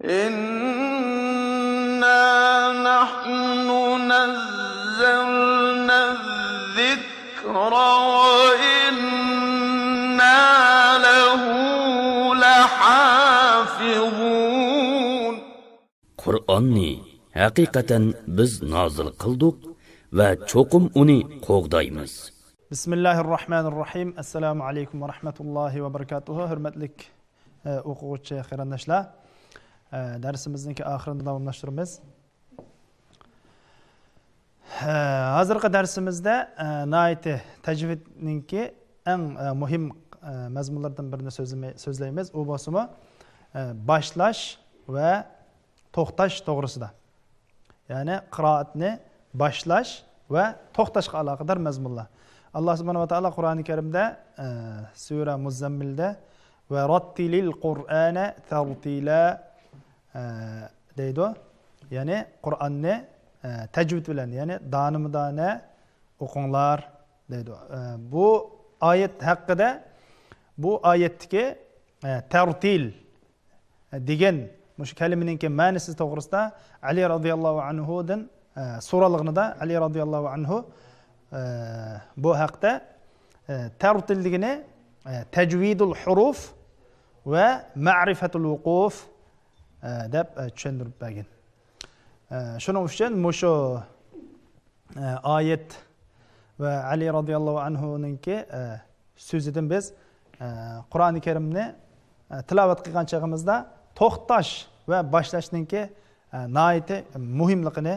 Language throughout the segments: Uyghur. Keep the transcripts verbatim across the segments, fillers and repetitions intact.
إنا نحن نزلنا الذكر وإنا له لحافظون. قۇرئاننى ھەقىقەتەن بىز نازىل قىلدۇق ۋە چوقۇم ئۇنى قوغدايمىز. بىسمىللاھىرراھمانىرراھىم. ئەسسالامۇ ئەلەيكۇم ۋە رەھمەتۇللاھى ۋە بەرىكاتۇھۇ. ھۆرمەتلىك ئوقۇغۇچى قېرىنداشلار، دەرسىمىزنىڭكى ئاخىرىنى داۋاملاشتۇرىمىز. ھازىرقى دەرسىمىزدە ناھايىتى تەجۋىدنىڭكى ئەڭ مۇھىم مەزمۇنلىرىدىن بىرىنى سۆزلىمەي- سۆزلەيمىز. ئۇ بولسىمۇ باشلاش ۋە توختاش توغرىسىدا. يەنى قىرائەتنى باشلاش ۋە توختاشقا ئالاقىدار مەزمۇنلار. ئاللا سۇبھانەھۇ ۋە تائالا قۇرئانى كەرىمدە، ئە، سۈرە مۇززەممىلدە «ۋە راتتىلىل قۇرئانە تەرتىلا»، ئە، دەيدۇ. يەنى قۇرئاننى، ئە، تەجۋىد بىلەن، يەنى دانىمۇدانە ئوقۇڭلار دەيدۇ. ئە، بۇ ئايەت ھەققىدە، بۇ ئايەتتىكى، ئە، تەرتىل دېگەن مۇشۇ كەلىمىنىڭكى مەنىسى توغرىسىدا ئەلى رازىياللاھۇ ئەنھۇدىن، ئە، سورالغىنىدا، ئەلى رازىياللاھۇ ئەنھۇ، ئە، بۇ ھەقتە، ئە، تەرتىل دېگىنى، ئە، تەجۋىدۇل ھۇرۇف ۋە مەرىفەتۇل ۋۇقۇف، ئە، دەپ، ئە، چۈشەندۈرۈپ بەرگەن. ئە، شۇنىڭ ئۈچۈن مۇشۇ ئايەت ۋە ئەلى رازىياللاھۇ ئەنھۇنىڭكى سۆزىدىن بىز قۇرئانى كەرىمنى تىلاۋەت قىلغان چېغىمىزدا توختاش ۋە باشلاشنىڭكى ناھايىتى مۇھىملىقىنى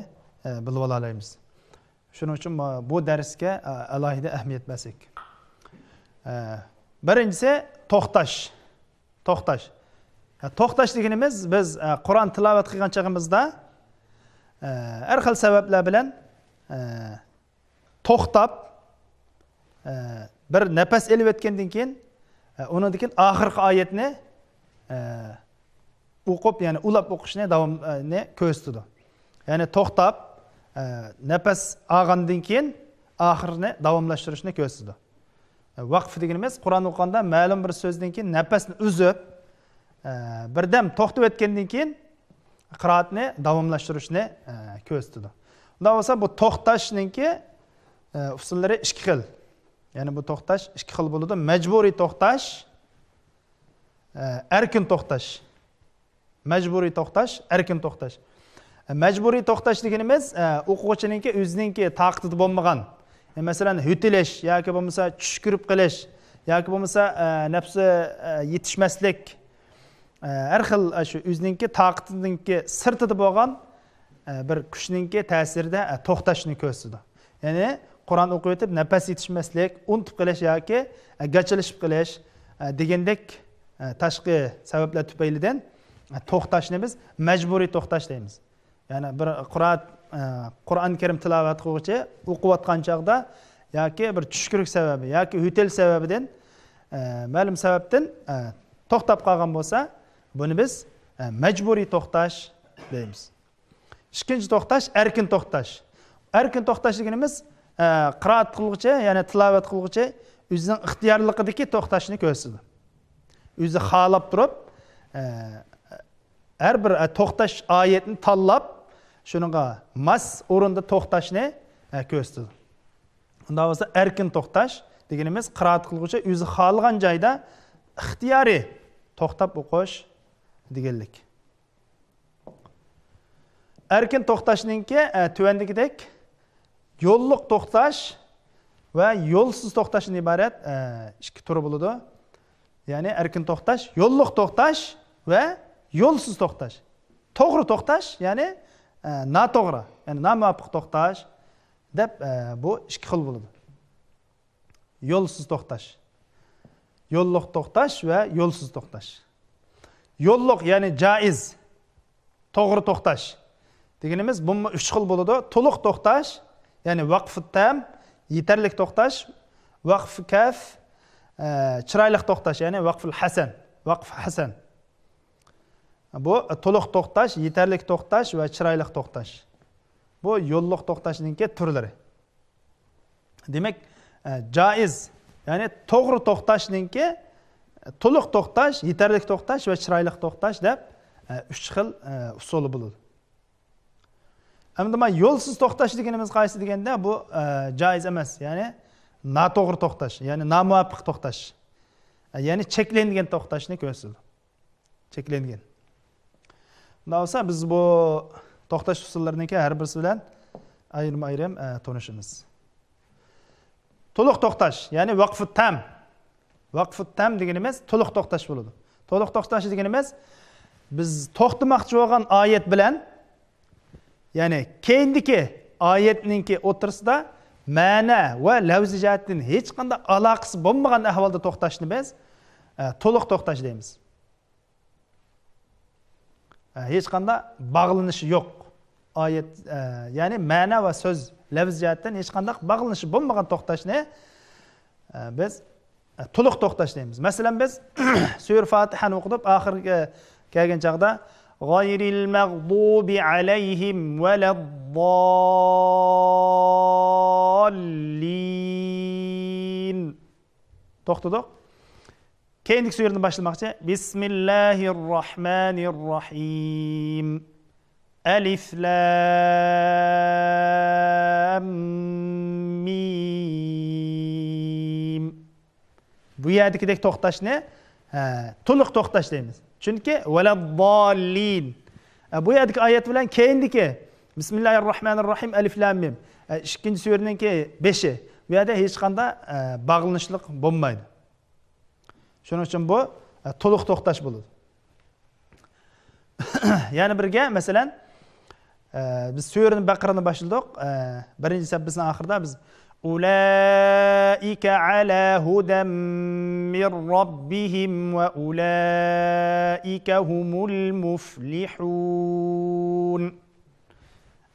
بىلىۋالالايمىز. شۇنىڭ ئۈچۈن بۇ دەرسكە ئالاھىدە ئەھمىيەت بەرسەك. بىرىنچىسى، توختاش. توختاش. ھە، توختاش دېگىنىمىز، بىز، ئە، قۇرئان تىلاۋەت قىلغان چېغىمىزدا، ئە، ھەر خىل سەۋەبلەر بىلەن، ئە، توختاپ، ئە، بىر نەپەس ئېلىۋەتكەندىن كېيىن، ئە، ئۇنىڭدىن كېيىن ئاخىرقى ئايەتنى، ئە، ئوقۇپ، يەنى ئۇلاپ ئوقۇشنى داۋام، ئە، نى كۆرسىتىدۇ. يەنى توختاپ، ئە، نەپەس ئالغاندىن كېيىن ئاخىرىنى داۋاملاشتۇرۇشنى كۆرسىتىدۇ. ۋەقف دېگىنىمىز قۇرئان ئوقۇغاندا مەلۇم بىر سۆزدىن كېيىن نەپەسنى ئۈزۈپ، ئە، بىردەم توختىۋەتكەندىن كېيىن قىرائەتنى داۋاملاشتۇرۇشنى، ئە، كۆرسىتىدۇ. ئۇنداق بولسا بۇ توختاشنىڭكى، ئە، ئۇسۇللىرى ئىككى خىل. يەنى بۇ توختاش ئىككى خىل بولىدۇ. مەجبۇرىي توختاش، ئە، ئەركىن توختاش. مەجبۇرىي توختاش، ئەركىن توختاش. مەجبۇرىي توختاش دېگىنىمىز، ئە، ئوقۇغۇچىنىڭكى ئۆزىنىڭكى تاقىتىدا بولمىغان، ئە، مەسىلەن، يۆتىلىش ياكى بولمىسا چۈشكۈرۈپ قېلىش ياكى بولمىسا، ئە، نەپسى، ئە، يېتىشمەسلىك، ئە، ھەر خىل، ئە، شۇ ئۆزىنىڭكى تاقىتىنىڭكى سىرتىدا بولغان، ئە، بىر كۈچنىڭكى تەسىرىدە، ئە، توختاشنى كۆرسىتىدۇ. يەنى قۇرئان ئوقۇۋېتىپ نەپەس يېتىشمەسلىك، ئۇنتۇپ قېلىش ياكى، ئە، گاچىلىشىپ قېلىش، ئە، دېگەندەك، ئە، تاشقى سەۋەبلەر تۈپەيلىدىن، ئە، توختاشنى بىز مەجبۇرىي توختاش دەيمىز. يەنى بىر قۇرئان، ئە، قۇرئان كەرىم تىلاۋەت قىلغۇچى ئوقۇۋاتقان چاغدا ياكى بىر چۈشكۈرۈك سەۋەبى ياكى يۆتەل سەۋەبىدىن، ئە، مەلۇم سەۋەبتىن، ئە، توختاپ قالغان بولسا، بۇنى بىز، ئە، مەجبۇرىي توختاش دەيمىز. ئىككىنچى توختاش، ئەركىن توختاش. ئەركىن توختاش دېگىنىمىز، ئە، قىرائەت قىلغۇچى، يەنى تىلاۋەت قىلغۇچى ئۆزىنىڭ ئىختىيارلىقىدىكى توختاشنى كۆرسىتىدۇ. ئۆزى خالاپ تۇرۇپ، ئە، ھەر بىر، ئە، توختاش ئايەتنى تاللاپ، شۇنىڭغا ماس ئورۇندا توختاشنى، ئە، كۆرسىتىدۇ. ئۇنداق بولسا ئەركىن توختاش دېگىنىمىز قىرائەت قىلغۇچى ئۆزى خالىغان جايدا ئىختىيارىي توختاپ ئوقۇش دېگەنلىك. ئەركىن توختاشنىڭكى، ئە، تۆۋەندىكىدەك يوللۇق توختاش ۋە يولسىز توختاشتىن ئىبارەت، ئە، ئىككى تۈرى بولىدۇ. يەنى ئەركىن توختاش، يوللۇق توختاش ۋە يولسىز توختاش. توغرا توختاش، يەنى، ئە، ناتوغرا، يەنى نامۇۋاپىق توختاش دەپ، ئە، بۇ ئىككى خىل بولىدۇ. يولسىز توختاش. يوللۇق توختاش ۋە يولسىز توختاش. يوللۇق، يەنى جائىز، توغرا توختاش دېگىنىمىز بۇمۇ ئۈچ خىل بولىدۇ. تولۇق توختاش، يەنى ۋەقفى تام، يېتەرلىك توختاش، ۋەقفى كەف، ئە، چىرايلىق توختاش، يەنى ۋەقفىل ھەسەن، ۋەقفى ھەسەن. بۇ تولۇق توختاش، يېتەرلىك توختاش ۋە چىرايلىق توختاش. بۇ يوللۇق توختاشنىڭكى تۈرلىرى. دېمەك، ئە، جائىز، يەنى توغرا توختاشنىڭكى تولۇق توختاش، يېتەرلىك توختاش ۋە چىرايلىق توختاش دەپ، ئە، ئۈچ خىل، ئە، ئۇسۇلى بولىدۇ. ئەمدى مانا يولسىز توختاش دېگىنىمىز قايسى دېگەندە، بۇ، ئە، جائىز ئەمەس، يەنى ناتوغرا توختاش، يەنى نامۇۋاپىق توختاش. ئە، يەنى چەكلەنگەن توختاشنى كۆرسىتىدۇ. چەكلەنگەن. مۇنداق بولسا، بىز بۇ توختاش ئۇسۇللىرىنىڭكى ھەر بىرسى بىلەن ئايرىم-ئايرىم، ئە، تونۇشىمىز. تولۇق توختاش، يەنى ۋەقفۇ تام. ۋەقفۇ تام دېگىنىمىز تولۇق توختاش بولىدۇ. تولۇق توختاش دېگىنىمىز، بىز توختىماقچى بولغان ئايەت بىلەن، يەنى كەينىدىكى ئايەتنىڭكى ئوتتۇرىسىدا مەنە ۋە لەۋزىي جەھەتتىن ھېچقانداق ئالاقىسى بولمىغان ئەھۋالدا توختاشنى بىز، ئە، تولۇق توختاش دەيمىز. ئە، ھېچقانداق باغلىنىشى يوق. ئايەت، ئە، يەنى مەنە ۋە سۆز، لەۋز جەھەتتىن ھېچقانداق باغلىنىشى بولمىغان توختاشنى، ئە، بىز، ئە، تولۇق توختاش دەيمىز. مەسىلەن، بىز سۈرە فاتىھەنى ئوقۇدۇق، ئاخىرىغا كەلگەن چاغدا، غەيرىل مەغدۇبى ئەلەيھىم ۋەلەدداللىن. توختىدۇق. كەينىدىكى سۈرىدىن باشلىماقچى. بىسمىللاھىر راھمانىر راھىم. ئەلىف لام مىم. بۇ يەردىكىدەك توختاشنى، ھە، تولۇق توختاش دەيمىز. چۈنكى ۋەلەدداللىن. ئە، بۇ يەردىكى ئايەت بىلەن كەينىدىكى بىسمىللاھىر راھمانىر راھىم، ئەلىف لام مىم. ئە، ئىككىنچى سۈرىنىڭكى بېشى. بۇ يەردە ھېچقانداق، ئە، باغلىنىشلىق بولمايدۇ. شۇنىڭ ئۈچۈن بۇ، ئە، تولۇق توختاش بولىدۇ. يەنە بىرگە، مەسىلەن، ئە، بىز سۈرىنى بەقىرىنى باشلىدۇق. ئە، بىرىنچى سەپپىسىنىڭ ئاخىرىدا بىز، ئۇلائىكە ئەلا ھۇدەم مىر رەببىھىم ۋە ئۇلائىكە ھۇمۇل مۇفلىھۇن.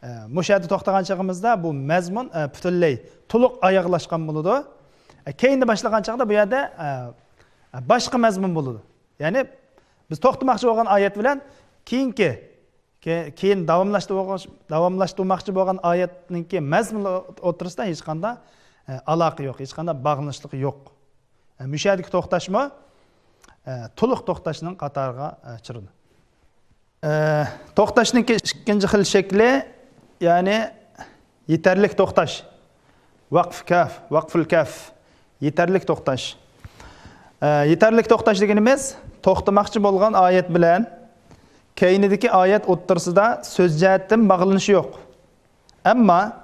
ئە، مۇشۇ يەردە توختىغان چېغىمىزدا بۇ مەزمۇن، ئە، پۈتۈنلەي تولۇق ئاياغلاشقان بولىدۇ. ئە، كەينىدە باشلىغان چاغدا بۇ يەردە، ئە، ئە، باشقا مەزمۇن بولىدۇ. يەنى بىز توختىماقچى بولغان ئايەت بىلەن كېيىنكى، كېيىن داۋاملاشتۇرماقچى بولغان ئايەتنىڭكى مەزمۇنى ئوتتۇرىسىدا ھېچقانداق، ئە، ئالاقە يوق، ھېچقانداق باغلىنىشلىق يوق. ئە، مۇشۇ يەردىكى توختاشمۇ، ئە، تولۇق توختاشنىڭ قاتارىغا، ئە، كىرىدۇ. ئە، توختاشنىڭكى ئىككىنچى خىل شەكلى، يەنى يېتەرلىك توختاش. ۋەقف كەف، ۋەقفۇل كەف. يېتەرلىك توختاش. ئە، يېتەرلىك توختاش دېگىنىمىز، توختىماقچى بولغان ئايەت بىلەن كەينىدىكى ئايەت ئوتتۇرىسىدا سۆز جەھەتتىن باغلىنىشى يوق. ئەمما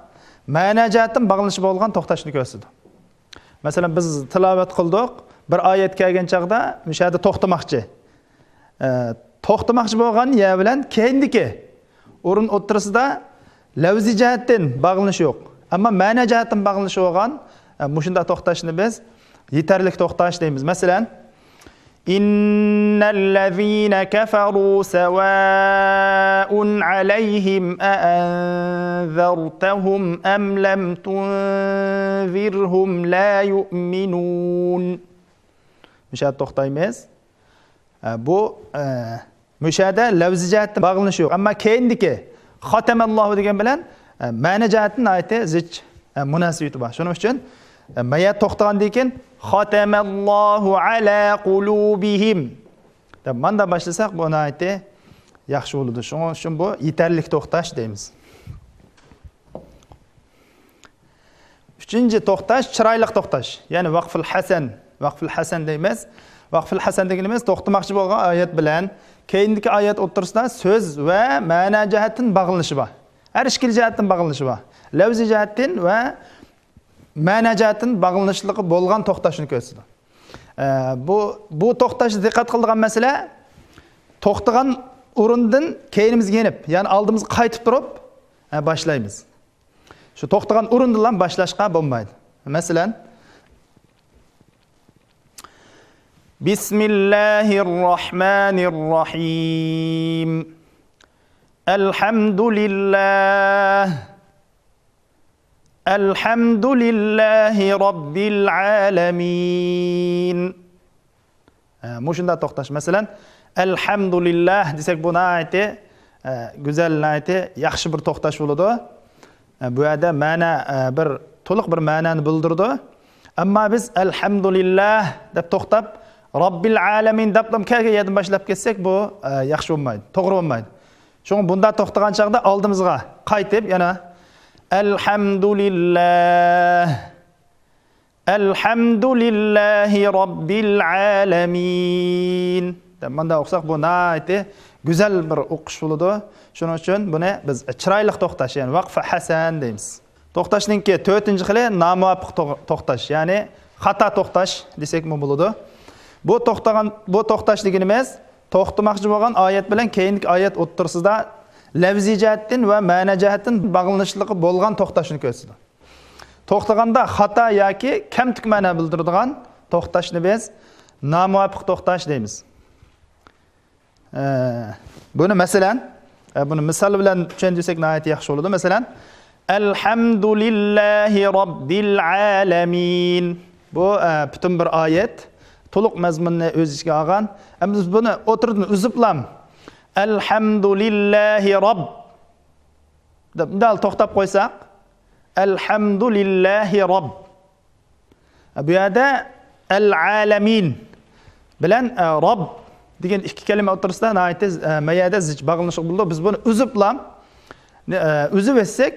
مەنە جەھەتتىن باغلىنىشى بولغان توختاشنى كۆرسىتىدۇ. مەسىلەن، بىز تىلاۋەت قىلدۇق، بىر ئايەت كەلگەن چاغدا مۇشۇ يەردە توختىماقچى. ئە، توختىماقچى بولغان يەر بىلەن كەينىدىكى ئورۇن ئوتتۇرىسىدا لەۋزىي جەھەتتىن باغلىنىشى يوق. ئەمما مەنە جەھەتتىن باغلىنىشى بولغان، ئە، مۇشۇنداق توختاشنى بىز يېتەرلىك توختاش دەيمىز. مەسىلەن، إن الذين كفروا سواء عليهم أأنذرتهم أم لم تنذرهم لا يؤمنون. مۇشۇ يەردە توختايمىز. ئە، بۇ، ئە، مۇشۇ يەردە لەۋزىي جەھەتتىن باغلىنىشى يوق. ئەمما كەينىدىكى خاتەمەللاھۇ دېگەن بىلەن، ئە، مەنە جەھەتتىن ناھايىتى زىچ، ئە، مۇناسىۋىتى بار. شۇنىڭ ئۈچۈن، ئە، مەن يەردە توختىغاندىن كېيىن خاتەمەللاھۇ ئەلا قۇلۇبىھىم دەپ ماندا باشلىساق، بۇ ناھايىتى ياخشى بولىدۇ. شۇنىڭ ئۈچۈن بۇ يېتەرلىك توختاش دەيمىز. ئۈچىنچى توختاش، چىرايلىق توختاش. يەنى ۋەقفۇل ھەسەن. ۋەقفۇل ھەسەن دەيمىز. ۋەقفۇل ھەسەن دېگىنىمىز توختىماقچى بولغان ئايەت بىلەن كەينىدىكى ئايەت ئوتتۇرىسىدا سۆز ۋە مەنە جەھەتتىن باغلىنىشى بار. ھەر ئىككىلا جەھەتتىن باغلىنىشى بار. لەۋزىي جەھەتتىن ۋە مەنە جەھەتتىن باغلىنىشلىقى بولغان توختاشنى كۆرسىتىدۇ. ئە، بۇ، بۇ توختاشتا دىققەت قىلىدىغان مەسىلە، توختىغان ئورۇندىن كەينىمىزگە يېنىپ، يەنى ئالدىمىزغا قايتىپ تۇرۇپ، ئە، باشلايمىز. شۇ توختىغان ئورۇندىنلا باشلاشقا بولمايدۇ. مەسىلەن، بىسمىللاھىر راھمانىر راھىم. ئەلھەمدۇلىللاھ. ئەلھەمدۇلىللاھى رەببىل ئالەمىن. ئە، مۇشۇنداق توختاش. مەسىلەن، ئەلھەمدۇلىللاھ دېسەك، بۇ ناھايىتى، ئە، گۈزەل، ناھايىتى ياخشى بىر توختاش بولىدۇ. ئە، بۇ يەردە مەنە، ئە، بىر تولۇق بىر مەنانى بىلدۈرىدۇ. ئەمما بىز ئەلھەمدۇلىللاھ دەپ توختاپ، رب العالمين دەپلا كەلگەن يەردىن باشلاپ كەتسەك، بۇ، ئە، ياخشى بولمايدۇ، توغرا بولمايدۇ. شۇڭا بۇنداق توختىغان چاغدا ئالدىمىزغا قايتىپ يەنە «ئەلھەمدۇلىللاھ، ئەلھەمدۇلىللاھى رەببىل ئالەمىن» دەپ مۇنداق ئوقۇساق، بۇ ناھايىتى گۈزەل بىر ئوقۇش بولىدۇ. شۇنىڭ ئۈچۈن بۇنى بىز چىرايلىق توختاش، يەنى ۋەقفى ھەسەن دەيمىز. توختاشنىڭكى تۆتىنچى خىلى نامۇۋاپىق تو-، توختاش، يەنى خاتا توختاش دېسەكمۇ بولىدۇ. بۇ توختىغان، بۇ توختاش دېگىنىمىز توختىماقچى بولغان ئايەت بىلەن كېيىنكى ئايەت ئوتتۇرىسىدا لەۋزىي جەھەتتىن ۋە مەنە جەھەتتىن باغلىنىشلىقى بولغان توختاشنى كۆرسىتىدۇ. توختىغاندا خاتا ياكى كەمتۈك مەنە بىلدۈرىدىغان توختاشنى بىز نامۇۋاپىق توختاش دەيمىز. ئە، بۇنى مەسىلەن، ئە، بۇنى مىسال بىلەن چۈشەندۈرسەك ناھايىتى ياخشى بولىدۇ. مەسىلەن، «ئەلھەمدۇلىللاھى رەببىل ئالەمىن». بۇ، ئە، پۈتۈن بىر ئايەت، تولۇق مەزمۇننى ئۆز ئىچىگە ئالغان. ئەمدى بىز بۇنى ئوتتۇرىدىن ئۈزۈپلا «ئەلھەمدۇلىللاھى رەب» دەپ، مۇنداق توختاپ قويساق، «ئەلھەمدۇلىللاھى رەب». بۇ يەردە «ئەل ئالەمىن» بىلەن، ئە، «رەب» دېگەن ئىككى كەلىمە ئوتتۇرىسىدا ناھايىتى، ئە، مەيەدە زىچ باغلىنىشلىق بولىدۇ. بىز بۇنى ئۈزۈپلا، ئە، ئۈزۈۋەتسەك،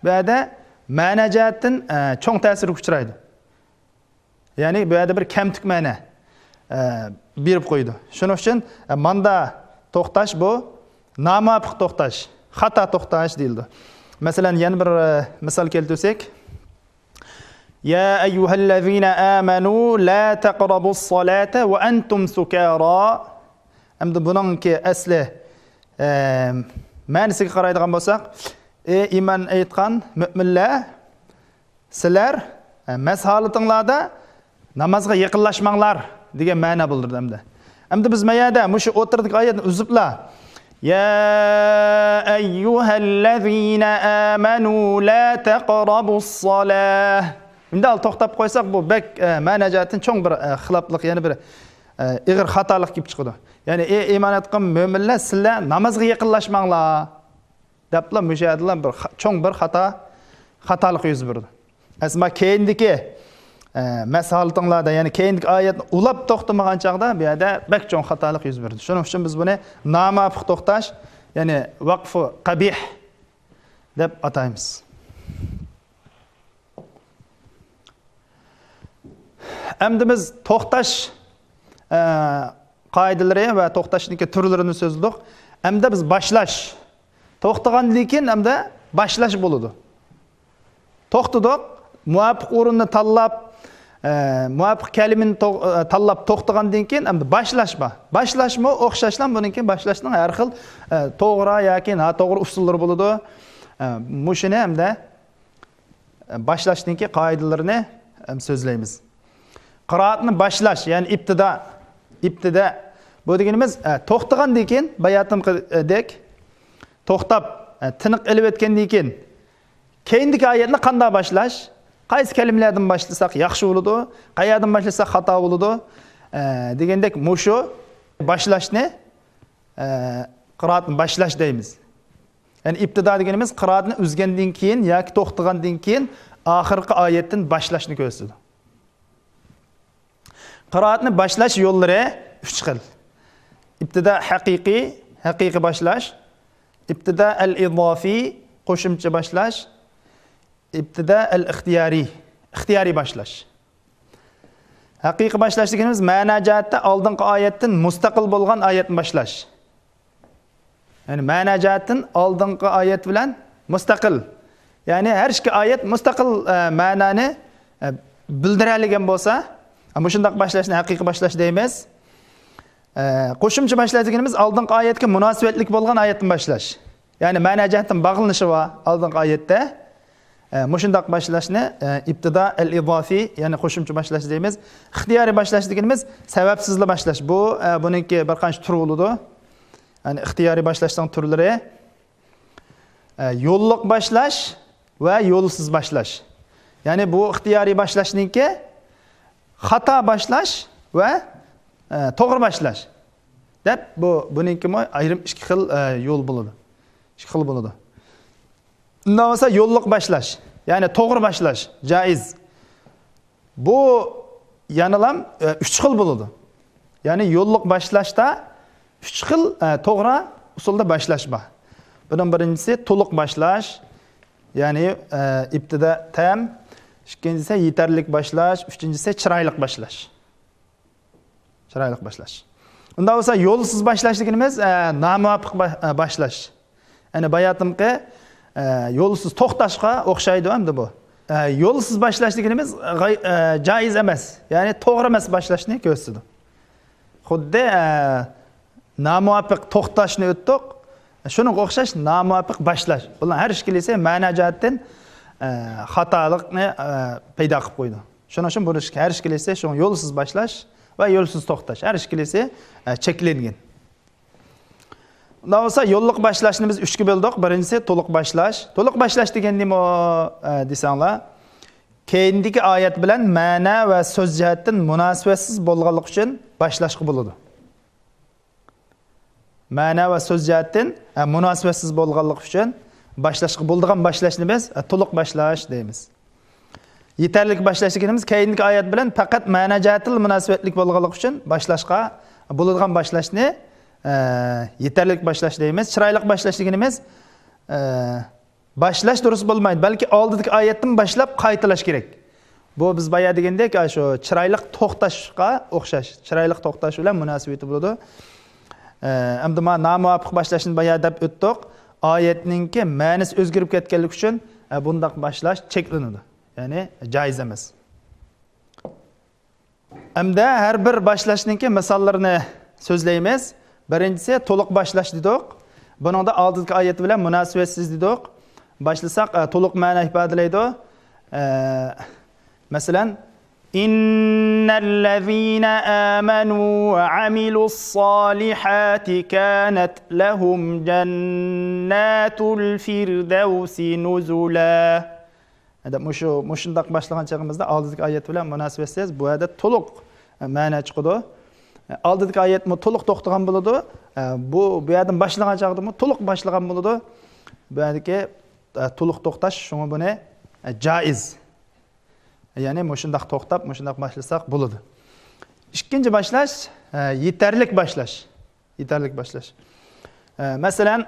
بۇ يەردە مەنە جەھەتتىن، ئە، چوڭ تەسىرگە ئۇچرايدۇ. يەنى بۇ يەردە بىر كەمتۈك مەنە، ئە، بېرىپ قويىدۇ. شۇنىڭ ئۈچۈن، ئە، ماندا توختاش بۇ نامۇۋاپىق توختاش، خاتا توختاش دېيىلىدۇ. مەسىلەن، يەنە بىر، ئە، مىسال كەلتۈرسەك، «يا أيها الذين آمنوا لا تقربوا الصلاة وأنتم سكارى». ئەمدى بۇنىڭكى ئەسلى، ئە، مەنىسىگە قارايدىغان بولساق، «ئەي ئىمان ئېيتقان مۆمىنلەر، سىلەر، ئە، مەست ھالىتىڭلاردا نامازغا يېقىنلاشماڭلار» دېگەن مەنە بىلدۈرىدۇ ئەمدى. ئەمدى بىز مەيەدە مۇشۇ ئوتتۇرىدىكى ئايەتنى ئۈزۈپلا، «يا أيها الذين آمنوا لا تقربوا الصلاة» ئەمدى توختاپ قويساق، بۇ بەك، ئە، مەنە جەھەتتىن چوڭ بىر، ئە، خىلاپلىق، يەنە بىر، ئە، ئېغىر خاتالىق كېلىپ چىقىدۇ. يەنى، «ئەي ئىمان ئېيتقان مۆمىنلەر، سىلەر نامازغا يېقىنلاشماڭلار» دەپلا مۇشۇ يەردىلا بىر خا-، چوڭ بىر خاتا، خاتالىق يۈز بېرىدۇ. ئەسما كېيىندىكى، ئە، مەست ھالىتىڭلاردا، يەنى كېيىندىكى ئايەتنى ئۇلاپ توختىمىغان چاغدا بۇ يەردە بەك چوڭ خاتالىق يۈز بېرىدۇ. شۇنىڭ ئۈچۈن بىز بۇنى نامۇۋاپىق توختاش، يەنى ۋەقفۇ قەبىھ دەپ ئاتايمىز. ئەمدى بىز توختاش، ئە، قائىدىلىرى ۋە توختاشنىڭكى تۈرلىرىنى سۆزلىدۇق. ئەمدى بىز باشلاش. توختىغاندىن كېيىن ئەمدى باشلاش بولىدۇ. توختىدۇق، مۇۋاپىق ئورۇننى تاللاپ، ئە، مۇۋاپىق كەلىمىنى تو-، ئە، تاللاپ توختىغاندىن كېيىن ئەمدى باشلاش بار. باشلاشمۇ ئوخشاشلا بۇنىڭكى باشلاشنىڭ ھەر خىل، ئە، توغرا ياكى ناتوغرا ئۇسۇللىرى بولىدۇ. ئە، مۇشۇنى ئەمدى باشلاشنىڭكى قائىدىلىرىنى، ئەم، سۆزلەيمىز. قىرائەتنى باشلاش، يەنى ئىپتىدا، ئىپتىدا. بۇ دېگىنىمىز، ئە، توختىغاندىن كېيىن، باياتىنقىدەك توختاپ، ئە، تىنىق ئېلىۋەتكەندىن كېيىن، كېيىندىكى ئايەتنى قانداق باشلاش؟ قايسى كەلىمىلەردىن باشلىساق ياخشى بولىدۇ؟ قەيەردىن باشلىساق خاتا بولىدۇ؟ ئە، دېگەندەك مۇشۇ باشلاشنى، ئە، قىرائەتنى باشلاش دەيمىز. يەنى ئىپتىدا دېگىنىمىز قىرائەتنى ئۈزگەندىن كېيىن ياكى توختىغاندىن كېيىن ئاخىرقى ئايەتتىن باشلاشنى كۆرسىتىدۇ. قىرائەتنى باشلاش يوللىرى ئۈچ خىل. ئىپتىدا ھەقىقىي، ھەقىقىي باشلاش. ئىپتىدا ئەل ئىزافىي، قوشۇمچە باشلاش. ئىپتىدا ئەل ئىختىيارىي، ئىختىيارىي باشلاش. ھەقىقىي باشلاش دېگىنىمىز مەنە جەھەتتە ئالدىنقى ئايەتتىن مۇستەقىل بولغان ئايەتنى باشلاش. يەنى مەنە جەھەتتىن ئالدىنقى ئايەت بىلەن مۇستەقىل. يەنى ھەر ئىككى ئايەت مۇستەقىل، ئە، مەنانى، ئە، بىلدۈرەلىگەن بولسا، ئە، مۇشۇنداق باشلاشنى ھەقىقىي باشلاش دەيمىز. ئە، قوشۇمچە باشلاش دېگىنىمىز ئالدىنقى ئايەتكە مۇناسىۋەتلىك بولغان ئايەتتىن باشلاش. يەنى مەنە جەھەتتىن باغلىنىشى بار ئالدىنقى ئايەتتە. ئە، مۇشۇنداق باشلاشنى، ئە، ئىپتىدا ئەل ئىزافىي، يەنى قوشۇمچە باشلاش دەيمىز. ئىختىيارىي باشلاش دېگىنىمىز سەۋەبسىزلا باشلاش. بۇ، ئە، بۇنىڭكى بىر قانچە تۈرى بولىدۇ. يەنى ئىختىيارىي باشلاشنىڭ تۈرلىرى، ئە، يوللۇق باشلاش ۋە يولسىز باشلاش. يەنى بۇ ئىختىيارىي باشلاشنىڭكى خاتا باشلاش ۋە، ئە، توغرا باشلاش دەپ، بۇ، بۇنىڭكىمۇ ئايرىم ئىككى خىل، ئە، يول بولىدۇ. ئىككى خىل بولىدۇ. ئۇنداق بولسا يوللۇق باشلاش، يەنى توغرا باشلاش جائىز. بۇ يەنىلام، ئە، ئۈچ خىل بولىدۇ. يەنى يوللۇق باشلاشتا ئۈچ خىل، ئە، توغرا ئۇسۇلدا باشلاش بار. بۇنىڭ بىرىنچىسى تولۇق باشلاش، يەنى، ئە، ئىبتىدا تام. ئىككىنچىسى يېتەرلىك باشلاش، ئۈچىنچىسى چىرايلىق باشلاش. چىرايلىق باشلاش. ئۇنداق بولسا يولسىز باشلاش دېگىنىمىز، ئە، نامۇۋاپىق با-، ئە، باشلاش. يەنى باياتىمقى، ئە، يولسىز توختاشقا ئوخشايدۇ ئەمدى بۇ. ئە، يولسىز باشلاش دېگىنىمىز غاي-، ئە، جائىز ئەمەس. يەنى توغرا ئەمەس باشلاشنى كۆرسىتىدۇ. خۇددى، ئە، نامۇۋاپىق توختاشنى ئۆتتۇق. شۇنىڭغا ئوخشاش نامۇۋاپىق باشلاش. بۇلار ھەر ئىككىلىسى مەنا جەھەتتىن، ئە، خاتالىقنى، ئە، پەيدا قىلىپ قويىدۇ. شۇنىڭ ئۈچۈن بۇ ئىككى، ھەر ئىككىلىسى شۇ يولسىز باشلاش ۋە يولسىز توختاش. ھەر ئىككىلىسى، ئە، چەكلەنگەن. ئۇنداق بولسا يوللۇق باشلاشنى بىز ئۈچكە بۆلدۇق. بىرىنچىسى تولۇق باشلاش. تولۇق باشلاش دېگەن نېمە، ئە، دېسەڭلار، كەينىدىكى ئايەت بىلەن مەنا ۋە سۆز جەھەتتىن مۇناسىۋەتسىز بولغانلىقى ئۈچۈن باشلاشقا بولىدۇ. مەنا ۋە سۆز جەھەتتىن، ئە، مۇناسىۋەتسىز بولغانلىقى ئۈچۈن باشلاشقا بولىدىغان باشلاشنى بىز، ئە، تولۇق باشلاش دەيمىز. يېتەرلىك باشلاش دېگىنىمىز كەينىدىكى ئايەت بىلەن پەقەت مەنا جەھەتتىنلا مۇناسىۋەتلىك بولغانلىقى ئۈچۈن باشلاشقا بولىدىغان باشلاشنى، ئە، يېتەرلىك باشلاش دەيمىز. چىرايلىق باشلاش دېگىنىمىز، ئە، باشلاش دۇرۇس بولمايدۇ، بەلكى ئالدىدىكى ئايەتتىن باشلاپ قايتىلاش كېرەك. بۇ بىز بايا دېگەندەك، ئاشۇ چىرايلىق توختاشقا ئوخشاش. چىرايلىق توختاش بىلەن مۇناسىۋىتى بولىدۇ. ئە، ئەمدى ما نامۇۋاپىق باشلاشنى بايا دەپ ئۆتتۇق. ئايەتنىڭكى مەنىسى ئۆزگىرىپ كەتكەنلىكى ئۈچۈن، ئە، بۇنداق باشلاش چەكلىنىدۇ. يەنى جائىز ئەمەس. ئەمدى ھەر بىر باشلاشنىڭكى مىساللىرىنى سۆزلەيمىز. بىرىنچىسى تولۇق باشلاش دېدۇق. بۇنىڭدا ئالدىدىكى ئايەت بىلەن مۇناسىۋەتسىز دېدۇق. باشلىساق، ئە، تولۇق مەنا ئىپادىلەيدۇ. ئە، مەسىلەن، إن الذين آمنوا وعملوا الصالحات كانت لهم جنات الفردوس نزلا. دەپ مۇشۇ، مۇشۇنداق باشلىغان چېغىمىزدا ئالدىدىكى ئايەت بىلەن مۇناسىۋەتسىز، بۇ يەردە تولۇق، ئە، مەنا چىقىدۇ. ئە، ئالدىدىكى ئايەتمۇ تولۇق توختىغان بولىدۇ. ئە، بۇ، بۇ يەردىن باشلىغان چاغدىمۇ تولۇق باشلىغان بولىدۇ. بۇ يەردىكى، ئە، تولۇق توختاش، شۇڭا بۇنى، ئە، جائىز. يەنى مۇشۇنداق توختاپ، مۇشۇنداق باشلىساق بولىدۇ. ئىككىنچى باشلاش، ئە، يېتەرلىك باشلاش. يېتەرلىك باشلاش. ئە، مەسىلەن،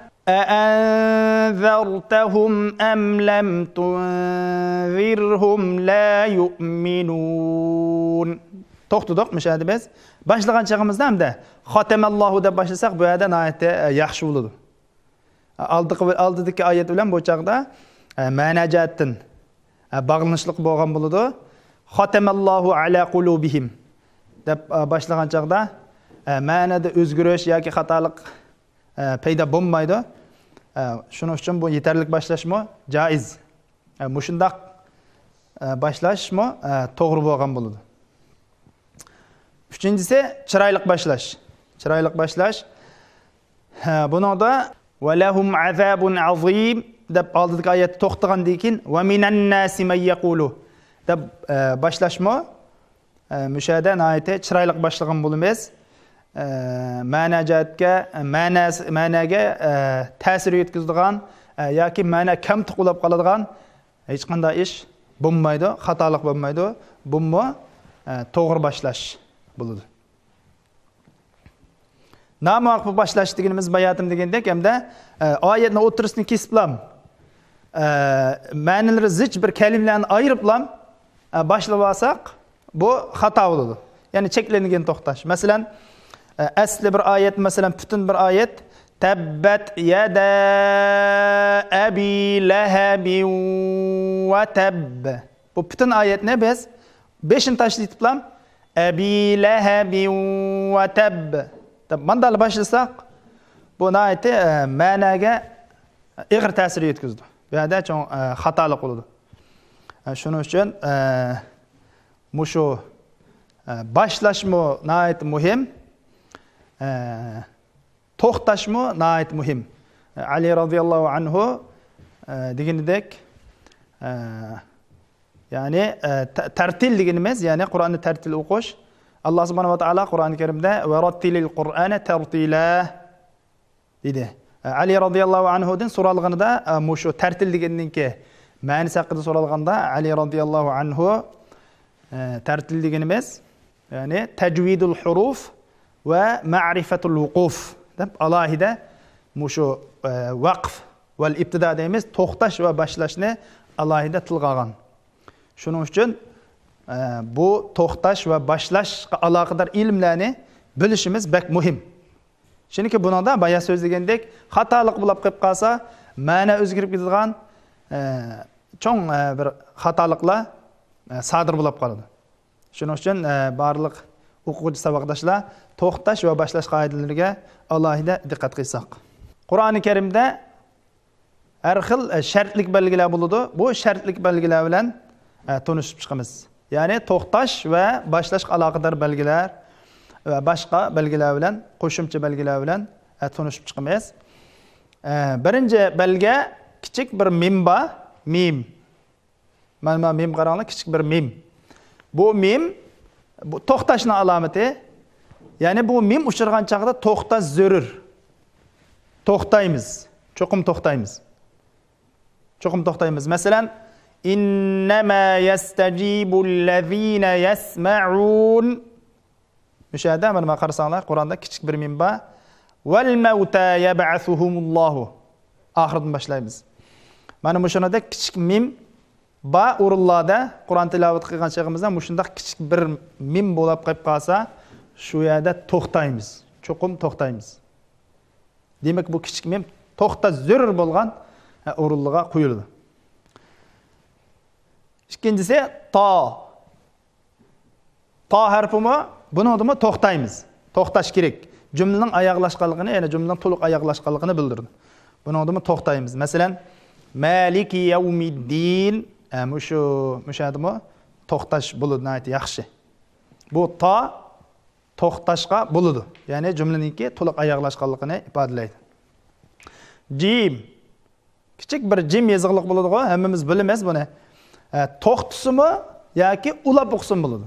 أأنذرتهم أم لم تنذرهم لا يؤمنون. توختىدۇق، مۇشۇ يەردە بىز باشلىغان چېغىمىزدا ھەمدە ختم الله دەپ باشلىساق، بۇ يەردە ناھايىتى، ئە، ياخشى بولىدۇ. ئالدىقى، ئالدىدىكى ئايەت بىلەن بۇ چاغدا، ئە، مەنا جەھەتتىن، ئە، باغلىنىشلىق بولغان بولىدۇ. ختم الله على قلوبهم دەپ، ئە، باشلىغان چاغدا، ئە، مەنىدە ئۆزگىرىش ياكى خاتالىق، ئە، پەيدا بولمايدۇ. ئە، شۇنىڭ ئۈچۈن بۇ يېتەرلىك باشلاشمۇ جائىز. ئە، مۇشۇنداق، ئە، باشلاشمۇ، ئە، توغرا بولغان بولىدۇ. ئۈچىنچىسى، چىرايلىق باشلاش. چىرايلىق باشلاش. ھە، بۇنىڭدا ولهم عذاب عظيم دەپ ئالدىدىكى ئايەتتە توختىغاندىن كېيىن ومن الناس من يقول دەپ، ئە، باشلاشمۇ، ئە، مۇشۇ يەردە ناھايىتى چىرايلىق باشلىغان بولىمىز. ئە، مەنا جەھەتكە، مەنەس-، مەنەگە، ئە، تەسىر يەتكۈزىدىغان، ئە، ياكى مەنە كەمتۈك بولۇپ قالىدىغان ھېچقانداق ئىش بولمايدۇ، خاتالىق بولمايدۇ. بۇمۇ، ئە، توغرا باشلاش بولىدۇ. نامۇۋاپىق باشلاش دېگىنىمىز باياتىم دېگەندەك، ھەمدە، ئە، ئايەتنىڭ ئوتتۇرىسىنى كېسىپلام، ئە، مەنىلىرى زىچ بىر كەلىمىلەرنى ئايرىپلام، ئە، باشلىۋالساق، بۇ خاتا بولىدۇ. يەنى چەكلەنگەن توختاش. مەسىلەن، ئە، ئەسلى بىر ئايەت، مەسىلەن، پۈتۈن بىر ئايەت، تەببەت يەدە ئەبى لەھەبىن ۋە تەب. بۇ پۈتۈن ئايەتنى بىز بېشىنى تاشلىتىپلام، ئەبى لەھەبىن ۋە تەب دەپ ماندالا باشلىساق، بۇ ناھايىتى، ئە، مەنەگە ئېغىر تەسىر يەتكۈزىدۇ. بۇ يەردە چوڭ، ئە، خاتالىق بولىدۇ. ئە، شۇنىڭ ئۈچۈن، ئە، مۇشۇ، ئە، باشلاشمۇ ناھايىتى مۇھىم، ئە، توختاشمۇ ناھايىتى مۇھىم. ئە، ئەلى رازىياللاھۇ ئەنھۇ، ئە، دېگىنىدەك، ئە، يەنى، ئە، تە-، تەرتىل دېگىنىمىز، يەنى قۇرئاننى تەرتىل ئوقۇش. ئاللا سۇبھانەھۇ ۋە تائالا قۇرئانى كەرىمدە ۋەرەتتىلىل قۇرئانە تەرتىلا دېدى. ئە، ئەلى رازىياللاھۇ ئەنھۇدىن سورالغىنىدا، ئە، مۇشۇ تەرتىل دېگەننىڭكى مەنىسى ھەققىدە سورالغاندا، ئەلى رازىياللاھۇ ئەنھۇ، ئە، تەرتىل دېگىنىمىز، يەنى تەجۋىدۇل ھۇرۇف، ۋە مەرىفەتۇل ۋۇقۇف دەپ ئالاھىدە مۇشۇ، ئە، ۋەقف ۋەل ئىبتىدا دەيمىز، توختاش ۋە باشلاشنى ئالاھىدە تىلغا ئالغان. شۇنىڭ ئۈچۈن، ئە، بۇ توختاش ۋە باشلاشقا ئالاقىدار ئىلىملەرنى بىلىشىمىز بەك مۇھىم. چۈنكى بۇنىڭدا بايا سۆزلىگەندەك خاتالىق بولۇپ قېلىپ قالسا، مەنە ئۆزگىرىپ كېتىدىغان، ئە، چوڭ، ئە، بىر خاتالىقلار، ئە، سادىر بولۇپ قالىدۇ. شۇنىڭ ئۈچۈن، ئە، بارلىق ئوقۇغۇچى ساۋاقداشلار توختاش ۋە باشلاش قائىدىلىرىگە ئالاھىدە دىققەت قىلساق. قۇرئانى كەرىمدە ھەر خىل، ئە، شەرتلىك بەلگىلەر بولىدۇ. بۇ شەرتلىك بەلگىلەر بىلەن، ئە، تونۇشۇپ چىقىمىز. يەنى توختاش ۋە باشلاشقا ئالاقىدار بەلگىلەر ۋە باشقا بەلگىلەر بىلەن، قوشۇمچە بەلگىلەر بىلەن، ئە، تونۇشۇپ چىقىمىز. ئە، بىرىنچى بەلگە كىچىك بىر مىم بار. مىم. مانا، مانا مىم قاراڭلار، كىچىك بىر مىم. بۇ مىم، بۇ توختاشنىڭ ئالامىتى. يەنى بۇ مىم ئۇچرىغان چاغدا توختاش زۆرۈر. توختايمىز. چوقۇم توختايمىز. چوقۇم توختايمىز. مەسىلەن، «إنما يستجيب الذين يسمعون». مۇشۇ يەردە مانا، مانا قارىساڭلار، قۇرئاندا كىچىك بىر مىم بار. «والموتى يبعثهم الله». ئاخىرىدىن باشلايمىز. مانا مۇشۇنىڭدەك كىچىك مىم بار ئورۇنلاردا قۇرئان تىلاۋەت قىلغان چېغىمىزدا مۇشۇنداق كىچىك بىر مىم بولۇپ قېلىپ قالسا، شۇ يەردە توختايمىز. چوقۇم توختايمىز. دېمەك، بۇ كىچىك مىم توختاش زۆرۈر بولغان، ئە، ئورۇنلىرىغا قويۇلىدۇ. ئىككىنچىسى، تا. تا ھەرپىمۇ، بۇنىڭدىمۇ توختايمىز. توختاش كېرەك. جۈملىنىڭ ئاياغلاشقانلىقىنى، يەنى جۈملىنىڭ تولۇق ئاياغلاشقانلىقىنى بىلدۈرىدۇ. بۇنىڭدىمۇ توختايمىز. مەسىلەن، مالىكى يەۋمىددىن. ئە، مۇشۇ، مۇشۇ يەردىمۇ توختاش بولىدۇ، ناھايىتى ياخشى. بۇ تا توختاشقا بولىدۇ. يەنى جۈملىنىڭكى تولۇق ئاياغلاشقانلىقىنى ئىپادىلەيدۇ. جىم. كىچىك بىر جىم يېزىقلىق بولىدىغۇ، ھەممىمىز بىلىمىز بۇنى. ئە، توختىسىمۇ ياكى ئۇلاپ ئوقۇسىمۇ بولىدۇ.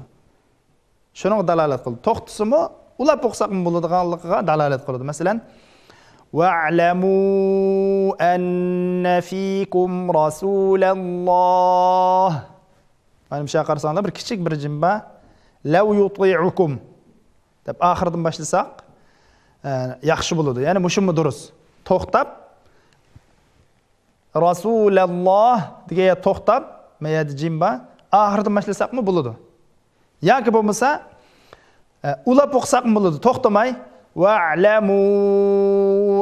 شۇنىڭغا دالالەت قىلىدۇ. توختىسىمۇ، ئۇلاپ ئوقۇساقمۇ بولىدىغانلىقىغا دالالەت قىلىدۇ. مەسىلەن، «واعلموا أن فيكم رسول الله». مانا مۇشۇ يەرگە قارىساڭلار، بىر كىچىك بىر جىم بار. «لو يطيعكم» دەپ ئاخىرىدىن باشلىساق، ئە، ياخشى بولىدۇ. يەنى مۇشۇمۇ دۇرۇس. توختاپ، «رسول الله» دېگەن يەردە توختاپ، ما يەردە جىم بار. ئاخىرىدىن باشلىساقمۇ بولىدۇ. ياكى بولمىسا، ئە، ئۇلاپ ئوقۇساقمۇ بولىدۇ. توختىماي، «واعلموا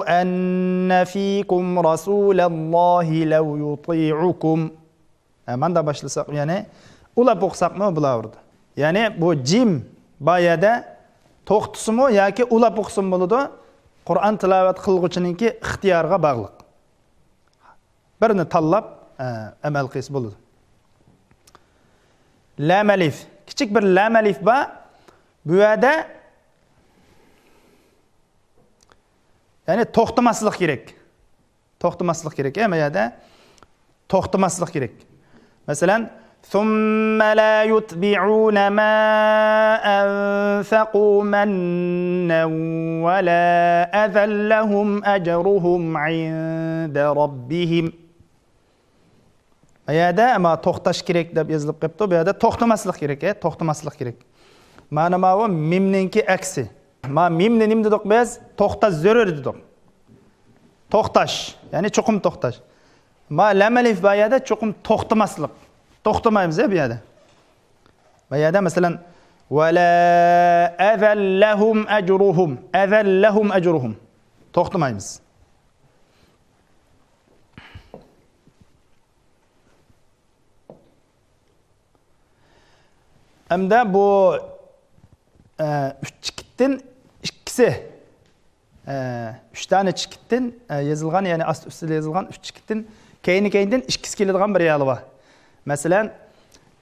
أن فيكم رسول الله لو يطيعكم». ھە، ماندا باشلىساق، يەنى ئۇلاپ ئوقۇساقمۇ بولاۋېرىدۇ. يەنى بۇ جىم بار يەردە توختىسىمۇ ياكى ئۇلاپ ئوقۇسىمۇ بولىدۇ. قۇرئان تىلاۋەت قىلغۇچىنىڭكى ئىختىيارىغا باغلىق. بىرىنى تاللاپ، ئە، ئەمەل قىلسا بولىدۇ. لام ئەلىف. كىچىك بىر لام ئەلىف بار. بۇ يەردە، يەنى توختىماسلىق كېرەك. توختىماسلىق كېرەك، ئە، ما يەردە توختىماسلىق كېرەك. مەسىلەن، ثم لا يتبعون ما أنفقوا منا ولا أذى لهم أجرهم عند ربهم. ما يەردە ئەمما توختاش كېرەك دەپ يېزىلىپ قېپتۇ. بۇ يەردە توختىماسلىق كېرەك، ئە، توختىماسلىق كېرەك. مانا ماۋۇ مىمنىڭكى ئەكسى. ما مىمنى نېمە دېدۇق بىز؟ توختاش زۆرۈر دېدۇق. توختاش، يەنى چوقۇم توختاش. ما لام ئەلىف بار يەردە چوقۇم توختىماسلىق. توختىمايمىز يا بۇ يەردە. بۇ يەردە مەسىلەن، «ولا أذى لهم أجرهم». أذى لهم أجرهم. توختىمايمىز. ئەمدى بۇ، ئە، ئۈچ چېكىتتىن ئىككىسى، ئە، ئۈچ دانە چېكىتتىن، ئە، يېزىلغان، يەنى ئاستى ئۈستىدە يېزىلغان ئۈچ چېكىتتىن كەينى كەينىدىن ئىككىسى كېلىدىغان بىر يەرلىك بار. مەسىلەن،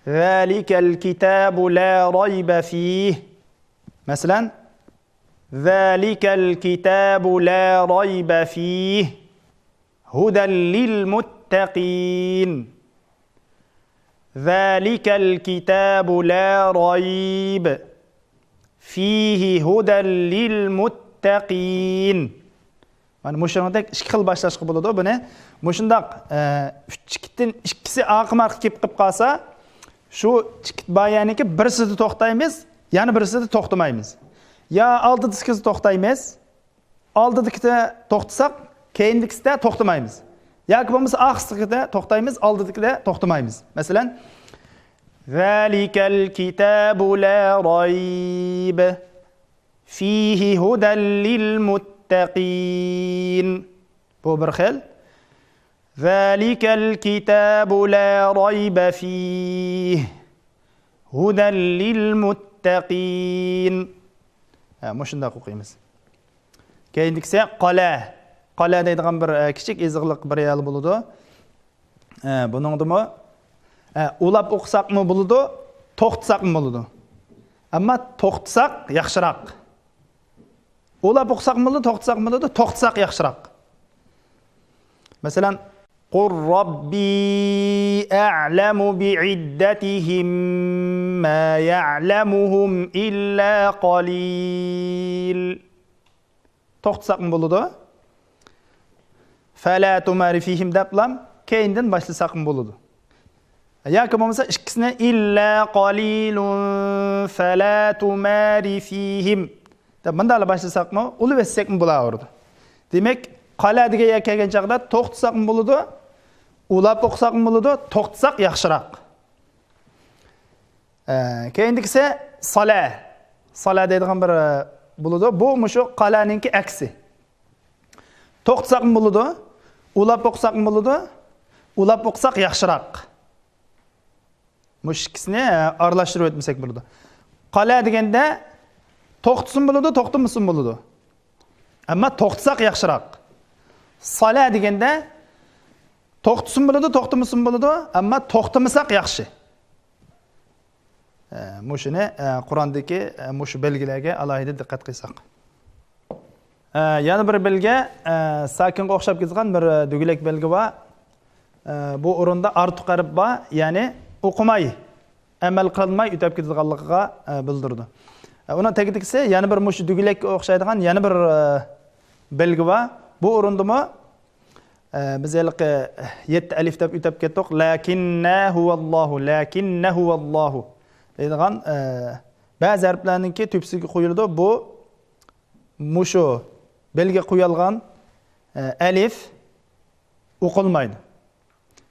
«ذلك الكتاب لا ريب فيه». مەسىلەن، «ذلك الكتاب لا ريب فيه هدى للمتقين. ذلك الكتاب لا ريب فيه هدى للمتقين». مانا مۇشۇنىڭدەك ئىككى خىل باشلاشقا بولىدۇ بۇنى. مۇشۇنداق، ئە، ئۈچ چېكىتتىن ئىككىسى ئارقىمۇ ئارقا كېلىپ قېلىپ قالسا، شۇ چېكىت بار يەرنىڭكى بىرسىدە توختايمىز، يەنە بىرسىدە توختىمايمىز. يا ئالدىدىكىدە توختايمىز، ئالدىدىكىدە توختىساق، كەينىدىكىدە توختىمايمىز. ياكى بولمىسا ئاخىرقىدە توختايمىز، ئالدىدىكىدە توختىمايمىز. مەسىلەن، ذلك الكتاب لا ريب فيه هدى للمتقين. بۇ بىر خىل. ذلك الكتاب لا ريب فيه هدى للمتقين. ھە، مۇشۇنداق ئوقۇيمىز. كەينىدىكىسى قەلە. قەلە دەيدىغان بىر، ئە، كىچىك ئېزىقلىق بىر ھېلى بولىدۇ. ئە، بۇنىڭدىمۇ، ئە، ئۇلاپ ئوقۇساقمۇ بولىدۇ، توختىساقمۇ بولىدۇ. ئەمما توختىساق ياخشىراق. ئۇلاپ ئوقۇساقمۇ بولىدۇ، توختىساقمۇ بولىدۇ، توختىساق ياخشىراق. مەسىلەن، قل ربي أعلم بعدتهم ما يعلمهم إلا قليل. توختىساقمۇ بولىدۇ. فلا تمار فيهم دەپلا كەينىدىن باشلىساقمۇ بولىدۇ. ياكى بولمىسا ئىككىسىنى إلا قليل فلا تمار فيهم دەپ مۇنداقلا باشلىساقمۇ، ئۇلىۋەتسەكمۇ بولاۋېرىدۇ. دېمەك، قەلە دېگەن يەرگە كەلگەن چاغدا توختىساقمۇ بولىدۇ، ئۇلاپ ئوقۇساقمۇ بولىدۇ، توختىساق ياخشىراق. ئە، كەينىدىكىسى سالە. سالە دەيدىغان بىر، ئە، بولىدۇ. بۇ مۇشۇ قەلەنىڭكى ئەكسى. توختىساقمۇ بولىدۇ، ئۇلاپ ئوقۇساقمۇ بولىدۇ، ئۇلاپ ئوقۇساق ياخشىراق. مۇشۇ ئىككىسىنى، ئە، ئارىلاشتۇرۇپ ئۆتمىسەك بولىدۇ. قەلە دېگەندە توختىسىمۇ بولىدۇ، توختىمىسىمۇ بولىدۇ. ئەمما توختىساق ياخشىراق. سالە دېگەندە توختىسىمۇ بولىدۇ، توختىمىسىمۇ بولىدۇ، ئەمما توختىمىساق ياخشى. ئە، مۇشۇنى، ئە، قۇراندىكى، ئە، مۇشۇ بەلگىلەرگە ئالاھىدە دىققەت قىلساق. ئە، يەنە بىر بەلگە، ئە، ساكىنغا ئوخشاپ كېتىدىغان بىر، ئە، دۈگىلەك بەلگە بار. ئە، بۇ ئورۇندا ئارتۇق ھەرپ بار، يەنى ئوقۇماي، ئەمەل قىلماي ئۆتۈپ كېتىدىغانلىقىغا، ئە، بىلدۈرىدۇ. ئە، ئۇنىڭ تەكىتىكىسى يەنە بىر مۇشۇ دۈگىلەككە ئوخشايدىغان يەنە بىر، ئە، بەلگە بار. بۇ ئورۇندىمۇ ئە، بىز ھېلىقى يەتتە ئەلىف دەپ ئۆتۈپ كەتتۇق. لەكىننە ھۇۋاللاھۇ، لەكىننە ھۇۋاللاھۇ دەيدىغان، ئە، بەزى ھەرپلەرنىڭكى تۆپىسىگە قويۇلىدۇ. بۇ مۇشۇ بەلگە قويۇلغان، ئە، ئەلىف ئوقۇلمايدۇ.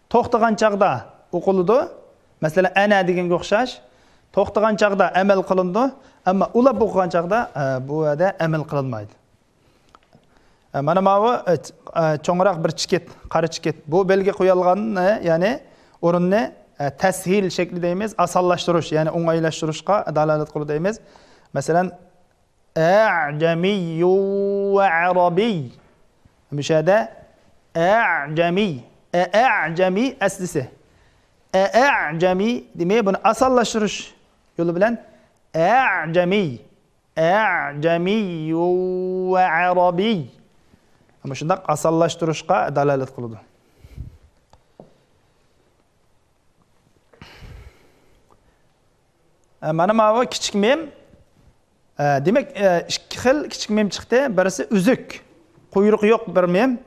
توختىغان چاغدا ئوقۇلىدۇ. مەسىلەن، ئەنە دېگەنگە ئوخشاش. توختىغان چاغدا ئەمەل قىلىنىدۇ. ئەمما ئۇلاپ ئوقۇغان چاغدا، ئە، بۇ يەردە ئەمەل قىلىنمايدۇ. ئە، مانا ماۋۇ، ئە، چ-، ئە، چوڭراق بىر چېكىت، قارا چېكىت. بۇ بەلگە قويۇلغان، ئە، يەنى ئورۇننى، ئە، تەسھىل شەكلى دەيمىز، ئاسانلاشتۇرۇش، يەنى ئوڭايلاشتۇرۇشقا دالالەت قىلىدۇ دەيمىز. مەسىلەن، ئەجەمىييۇ ۋە ئەرەبىي. مۇشۇ يەردە ئەجەمىي، ئە، ئەجەمىي ئەسلىسى. ئە، ئەجەمىي دېمەي، بۇنى ئاسانلاشتۇرۇش يولى بىلەن ئەجەمىي. ئەجەمىييۇ ۋە ئەرەبىي. مۇشۇنداق ئاسانلاشتۇرۇشقا دالالەت قىلىدۇ. ئە، مانا ماۋۇ كىچىك مىم. ئە، دېمەك، ئە، ئىككى خىل كىچىك مىم چىقتى. بىرسى ئۈزۈك، قۇيرۇقى يوق بىر مىم.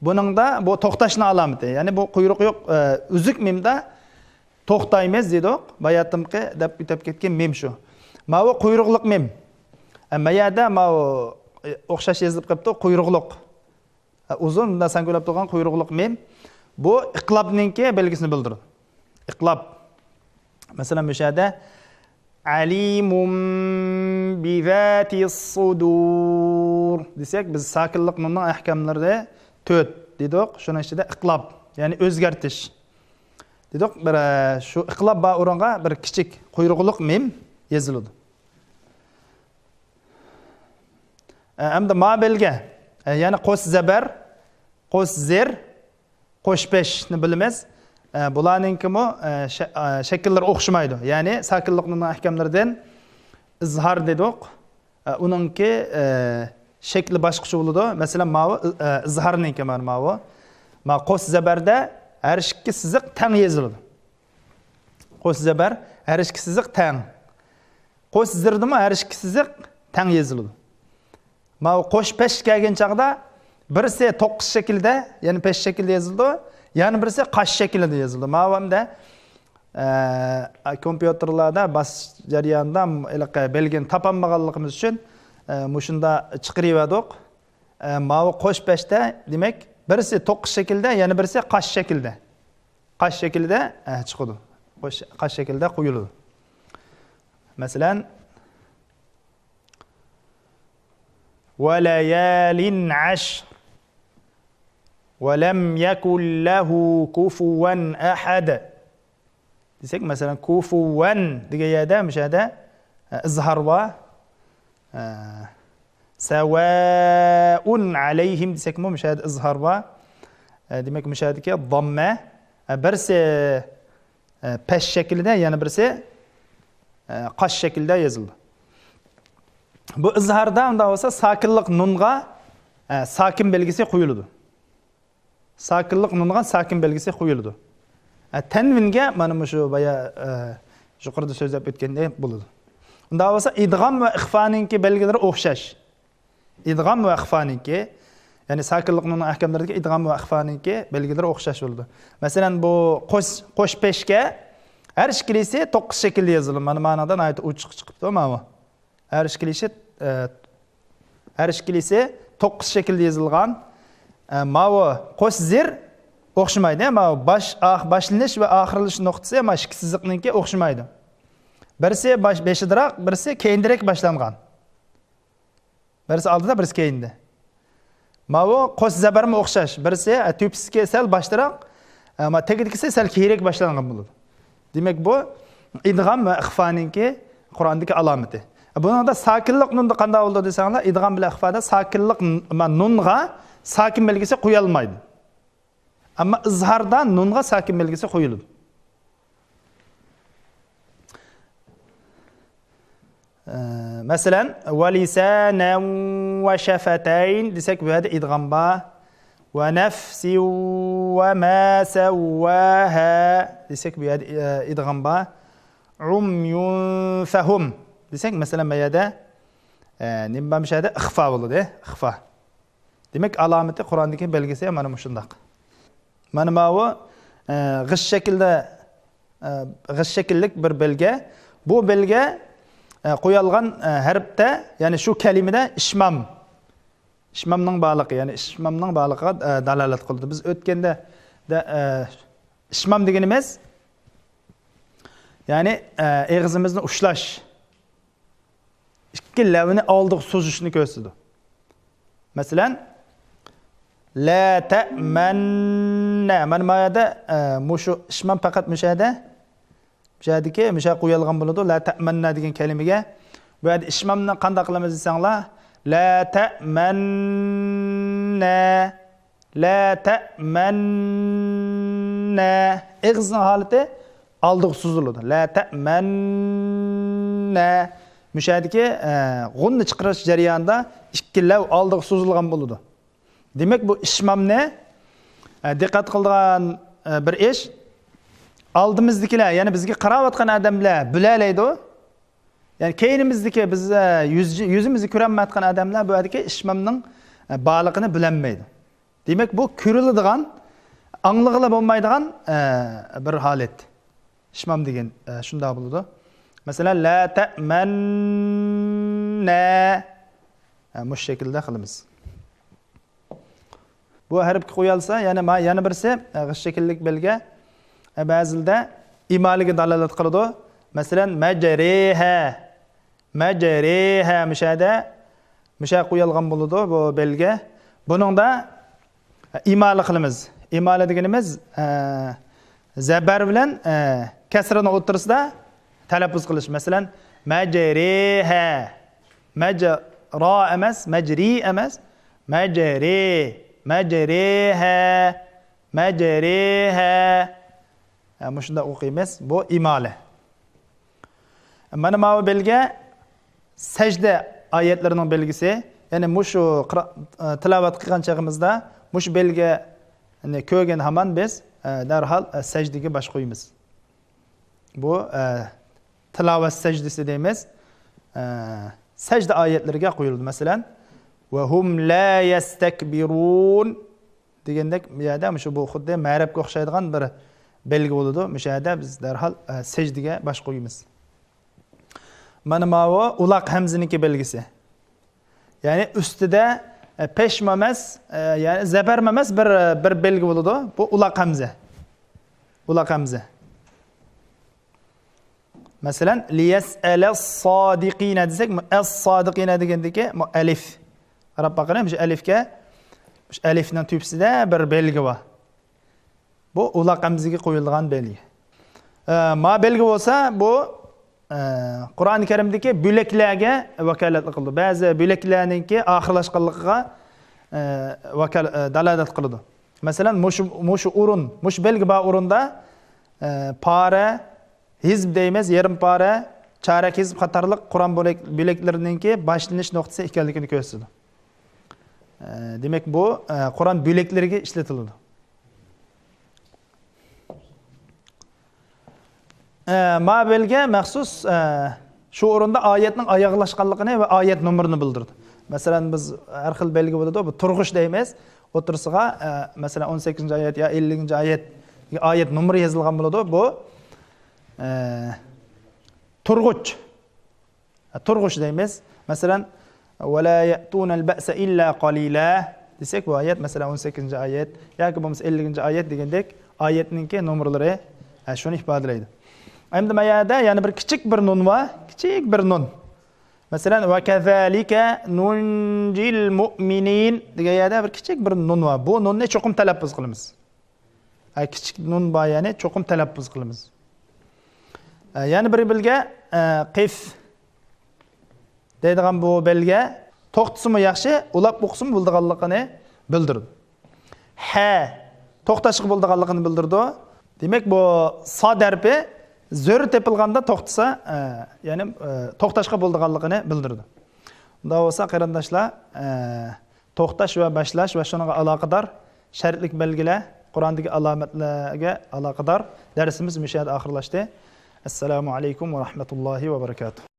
بۇنىڭدا بۇ توختاشنىڭ ئالامىتى. يەنى بۇ قۇيرۇقى يوق، ئە، ئۈزۈك مىمدا توختايمىز دېدۇق. باياتىمقى دەپ ئۆتۈپ كەتكەن مىم شۇ. ماۋۇ قۇيرۇقلۇق مىم. ئە، ما يەردە ماۋۇ، ئە، ئوخشاش يېزىلىپ قېپتۇ، قۇيرۇقلۇق. ئە، ئۇزۇن، مۇنداق ساڭگىلاپ تۇرغان قۇيرۇقلۇق مىم. بۇ ئىقلابنىڭكى بەلگىسىنى بىلدۈرىدۇ. ئىقلاب. مەسىلەن، مۇشۇ يەردە ئەلىمۇم بىزاتىس سۇدۇر دېسەك، بىز ساكىنلىق نۇننىڭ ئەھكاملىرى تۆت دېدۇق. شۇنىڭ ئىچىدە ئىقلاب، يەنى ئۆزگەرتىش دېدۇق. بىر، ئە، شۇ ئىقلاب بار ئورۇنغا بىر كىچىك قۇيرۇقلۇق مىم يېزىلىدۇ. ئە، ئەمدى ما بەلگە، ئە، يەنى قوس زەبەر، قوس زېر، قوش پېشنى بىلىمىز. ئە، بۇلارنىڭكىمۇ، ئە، شە-، ئە، شەكىللىرى ئوخشىمايدۇ. يەنى ساكىنلىق نۇننىڭ ئەھكاملىرىدىن ئىزھار دېدۇق. ئە، ئۇنىڭكى، ئە، شەكلى باشقىچە بولىدۇ. مەسىلەن، ماۋۇ، ئە، ئىزھارنىڭكى مانا ماۋۇ. ما قوس زەبەردە ھەر ئىككى سىزىق تەڭ يېزىلىدۇ. قوس زەبەر ھەر ئىككى سىزىق تەڭ. قوس زېردىمۇ ھەر ئىككى سىزىق تەڭ يېزىلىدۇ. ماۋۇ قوش پەش كەلگەن چاغدا بىرسى توققۇز شەكلىدە، يەنى پەش شەكلىدە يېزىلىدۇ، يەنە بىرسى قاش شەكلىدە يېزىلىدۇ. ماۋۇ ئەمدى، ئە، كومپيۇتېرلاردا باس جەريانىدا ھېلىقى بەلگىنى تاپالمىغانلىقىمىز ئۈچۈن ئە، مۇشۇندا چىقىرىۋەردۇق. ئە، ماۋۇ قوش پەشتە، دېمەك، بىرسى توققۇز شەكىلدە، يەنە بىرسى قاش شەكىلدە. قاش شەكىلدە، ئە، چىقىدۇ. قوش، قاش شەكىلدە قويۇلىدۇ. مەسىلەن، وليال عشر ولم يكن له كفوا أحد دېسەك، مەسىلەن، كۇفۇۋەن دېگەن يەردە، مۇشۇ يەردە، ئە، ئىزھار بار. ئە، سەۋائۇن ئەلەيھىم دېسەكمۇ، مۇشۇ يەردە ئىزھار بار. ئە، دېمەك، مۇشۇ يەردىكى داممە، ئە، بىرسى، ئە، پەش شەكلىدە، يەنە بىرسى، ئە، قاش شەكلىدە يېزىلىدۇ. بۇ ئىزھاردا ئۇنداق بولسا، ساكىنلىق نۇنغا، ئە، ساكىن بەلگىسى قويۇلىدۇ. ساكىنلىق نۇنغا ساكىن بەلگىسى قويۇلىدۇ. ئە، تەنۋىنگە مانا مۇشۇ بايا، ئە، يۇقىرىدا سۆزلەپ ئۆتكەندەك بولىدۇ. ئۇنداق بولسا، ئىدغام ۋە ئىخفانىڭكى بەلگىلىرى ئوخشاش. ئىدغام ۋە ئىخفانىڭكى، يەنى ساكىنلىق نۇننىڭ ئەھكاملىرىدىكى ئىدغام ۋە ئىخفانىڭكى بەلگىلىرى ئوخشاش بولىدۇ. مەسىلەن، بۇ قوش، قوش پەشكە ھەر ئىككىلىسى توققۇز شەكىلدە يېزىلىدۇ. مانا مانىدا ناھايىتى ئوچۇق چىقىپتۇ ماۋۇ. ھەر ئىككىلىسى، ئە، ھەر ئىككىلىسى توققۇز شەكىلدە يېزىلغان. ئە، ماۋۇ قوش زىر ئوخشىمايدۇ. ماۋۇ باش، ئاخ-، باشلىنىش ۋە ئاخىرلىشىش نۇقتىسى، مانا ئىككىسى زىقنىڭكى ئوخشىمايدۇ. بىرسى باش-، بېشىدىراق، بىرسى كەينىدىرەك باشلانغان. بىرسى ئالدىدا، بىرسى كەينىدە. ماۋۇ قوش زەبەرمۇ ئوخشاش. بىرسى، ئە، تۆپىسىدىكى سەل باشتىراق، ئە، ما تېگىدىكىسى سەل كېيىنرەك باشلانغان بولىدۇ. دېمەك، بۇ ئىدغام ۋە ئىخفانىڭكى قۇرئاندىكى ئالامىتى. بۇنىڭدا ساكىنلىق نۇندا قانداق بولىدۇ دېسەڭلار، ئىدغام بىلەن ئىخفادا ساكىنلىق ن-، ما نۇنغا ساكىن بەلگىسى قويالمايدۇ. ئەمما ئىزھاردا نۇنغا ساكىن بەلگىسى قويۇلىدۇ. ئە، مەسىلەن، ولسانا وشفتين دېسەك، بۇ يەردە ئىدغام بار. ونفس وما سواها دېسەك، بۇ يەردە، ئە، ئىدغام بار. عمي فهم دېسەك، مەسىلەن، بۇ يەردە، ئە، نېمە بار؟ مۇشۇ يەردە ئىخفا بولىدۇ، ئىخفا. دېمەك، ئالامىتى، قۇرئاندىكى بەلگىسى مانا مۇشۇنداق. مانا ماۋۇ، ئە، غىش شەكىلدە، ئە، غىش شەكىللىك بىر بەلگە. بۇ بەلگە، ئە، قويالغان، ئە، ھەرپتە، يەنى شۇ كەلىمىدە ئىشمام. ئىشمامنىڭ بارلىقى، يەنى ئىشمامنىڭ بارلىقىغا، ئە، دالالەت قىلىدۇ. بىز ئۆتكەندە دە، ئە، ئىشمام دېگىنىمىز، يەنى، ئە، ئېغىزىمىزنى ئۇشلاش. ئىككى لەۋنى ئالدىغا سوزۇشنى كۆرسىتىدۇ. مەسىلەن، لا تەمەننە. مانا ما يەردە، ئە، مۇشۇ ئىشمام پەقەت مۇشۇ يەردە، مۇشۇ يەردىكى، مۇشۇ يەرگە قويالغان بولىدۇ. لا تەمەننە دېگەن كەلىمىگە. بۇ يەردە ئىشمامنى قانداق قىلىمىز دېسەڭلار، لا تەمەننە. لا تەمەننە. ئېغىزنىڭ ھالىتى ئالدىغا سوزۇلىدۇ. لا تەمەننە. مۇشۇ يەردىكى، ئە، غۇننى چىقىرىش جەريانىدا ئىككى لەۋ ئالدىغا سوزۇلغان بولىدۇ. دېمەك، بۇ ئىشمامنى، ئە، دىققەت قىلىدىغان، ئە، بىر ئىش. ئالدىمىزدىكىلەر، يەنى بىزگە قاراۋاتقان ئادەملەر بىلەلەيدۇ. يەنى كەينىمىزدىكى بىز، ئە، يۈز-، يۈزىمىزگە كۆرۈنمەيۋاتقان ئادەملەر بۇ يەردىكى ئىشمامنىڭ، ئە، بارلىقىنى بىلەلمەيدۇ. دېمەك، بۇ كۆرۈلىدىغان، ئاڭلىغىلى بولمايدىغان، ئە، بىر ھالەت. ئىشمام دېگەن، ئە، شۇنداق بولىدۇ. مەسىلەن، لا تەمەننە. ئە، مۇشۇ شەكىلدە قىلىمىز. بۇ ھەرپكە قويالسا، يەنە ما-، يەنە بىرسى، ئە، غىش شەكىللىك بەلگە، ئە، بەزىلەردە ئىمالىگە دالالەت قىلىدۇ. مەسىلەن، مەجرىھە. مەجرىھە، مۇشۇ يەردە، مۇشۇ يەرگە قويالغان بولىدۇ بۇ بەلگە. بۇنىڭدا، ئە، ئىمالە قىلىمىز. ئىمالە دېگىنىمىز، ئە، زەبەر بىلەن، ئە، كەسرىنىڭ ئوتتۇرىسىدا تەلەپپۇز قىلىش. مەسىلەن، مەجرىھە. مەجرا ئەمەس، مەجرى ئەمەس. مەجرى، مەجرىھە، مەجرىھە. ھە، مۇشۇنداق ئوقۇيمىز. بۇ ئىمالە. مانا ماۋۇ بەلگە سەجدە ئايەتلىرىنىڭ بەلگىسى. يەنى مۇشۇ قىرا-، ئە، تىلاۋەت قىلغان چېغىمىزدا مۇشۇ بەلگىنى كۆرگەن ھامان بىز، ئە، دەرھال، ئە، سەجدىگە باش قويىمىز. بۇ، ئە، تىلاۋەت سەجدىسى دەيمىز. ئە، سەجدە ئايەتلىرىگە قويۇلىدۇ. مەسىلەن، ۋە ھۇم لا يەستەكبىرۇن دېگەندەك، بۇ يەردە مۇشۇ بۇ خۇددى مەرەبكە ئوخشايدىغان بىر بەلگە بولىدۇ. مۇشۇ يەردە بىز دەرھال، ئە، سەجدىگە باش قويىمىز. مانا ماۋۇ ئۇلاق ھەمزىنىڭكى بەلگىسى. يەنى ئۈستىدە، ئە، پەشمە ئەمەس، ئە، يەنى زەبەرمە ئەمەس بىر، بىر بەلگە بولىدۇ. بۇ ئۇلاق ھەمزە. ئۇلاق ھەمزە. مەسىلەن، لىيەسئەلەس سادىقىنە دېسەك، ئەس سادىقىنە دېگەندىكى ئەلىف. قاراپ باقىلى، مۇشۇ ئەلىفكە، مۇشۇ ئەلىفنىڭ تۆپىسىدە بىر بەلگە بار. بۇ ئۇلاق ھەمزىگە قويۇلىدىغان بەلگە. ئە، ما بەلگە بولسا، بۇ، ئە، قۇرئانى كەرىمدىكى بۆلەكلەرگە ۋاكالەتلىك قىلىدۇ. بەزى بۆلەكلەرنىڭكى ئاخىرلاشقانلىقىغا، ئە، ۋاكال-، ئە، دالالەت قىلىدۇ. مەسىلەن، مۇشۇ، مۇشۇ ئورۇن، مۇشۇ بەلگە بار ئورۇندا، ئە، پارە، ھىزب دەيمىز، يېرىم پارە، چارەك ھىزب قاتارلىق قۇرئان بۆلەك-، بۆلەكلىرىنىڭكى باشلىنىش نۇقتىسى ئىكەنلىكىنى كۆرسىتىدۇ. ئە، دېمەك، بۇ، ئە، قۇرئان بۆلەكلىرىگە ئىشلىتىلىدۇ. ئە، ما بەلگە مەخسۇس، ئە، شۇ ئورۇندا ئايەتنىڭ ئاياغلاشقانلىقىنى ۋە ئايەت نومۇرىنى بىلدۈرىدۇ. مەسىلەن، بىز ھەر خىل بەلگە بولىدۇ، بۇ تۇرغۇچ دەيمىز. ئوتتۇرىسىغا، ئە، مەسىلەن، ئون سەككىزىنچى ئايەت يا ئەللىكىنچى ئايەت، ئايەت نومۇرى يېزىلغان بولىدۇ. بۇ، ئە، تۇرغۇچ. تۇرغۇچ دەيمىز. مەسىلەن، «ۋەلا يەئتۇنەل بەئسە ئىللا قەلىلا» دېسەك، بۇ ئايەت، مەسىلەن، ئون سەككىزىنچى ئايەت ياكى بولمىسا ئەللىكىنچى ئايەت دېگەندەك ئايەتنىڭكى نومۇرلىرى، ھە، شۇنى ئىپادىلەيدۇ. ئەمدى ما يەردە يەنە بىر كىچىك بىر نۇن بار، كىچىك بىر نۇن. مەسىلەن، «ۋەكەزالىكە نۇنجىل مۇئمىنىن» دېگەن يەردە بىر كىچىك بىر نۇن بار. بۇ نۇننى چوقۇم تەلەپپۇز قىلىمىز. ئە، كىچىك نۇن بار، يەنى چوقۇم تەلەپپۇز قىلىمىز. ئە، يەنە بىر بەلگە، ئە، قىف دەيدىغان بۇ بەلگە توختىسىمۇ ياخشى، ئۇلاپ ئوقۇسىمۇ بولىدىغانلىقىنى بىلدۈرىدۇ. ھە، توختاشقا بولىدىغانلىقىنى بىلدۈرىدۇ. دېمەك، بۇ ساد ھەرپى زۆرۈر تېپىلغاندا توختىسا، ئە، يەنى، ئە، توختاشقا بولىدىغانلىقىنى بىلدۈرىدۇ. ئۇنداق بولسا، قېرىنداشلار، ئە، توختاش ۋە باشلاش ۋە شۇنىڭغا ئالاقىدار شەرتلىك بەلگىلەر، قۇرئاندىكى ئالامەتلەرگە ئالاقىدار دەرسىمىز مۇشۇ يەردە ئاخىرلاشتى. ئەسسالامۇ ئەلەيكۇم ۋە رەھمەتۇللاھى ۋە بەرىكاتۇھ.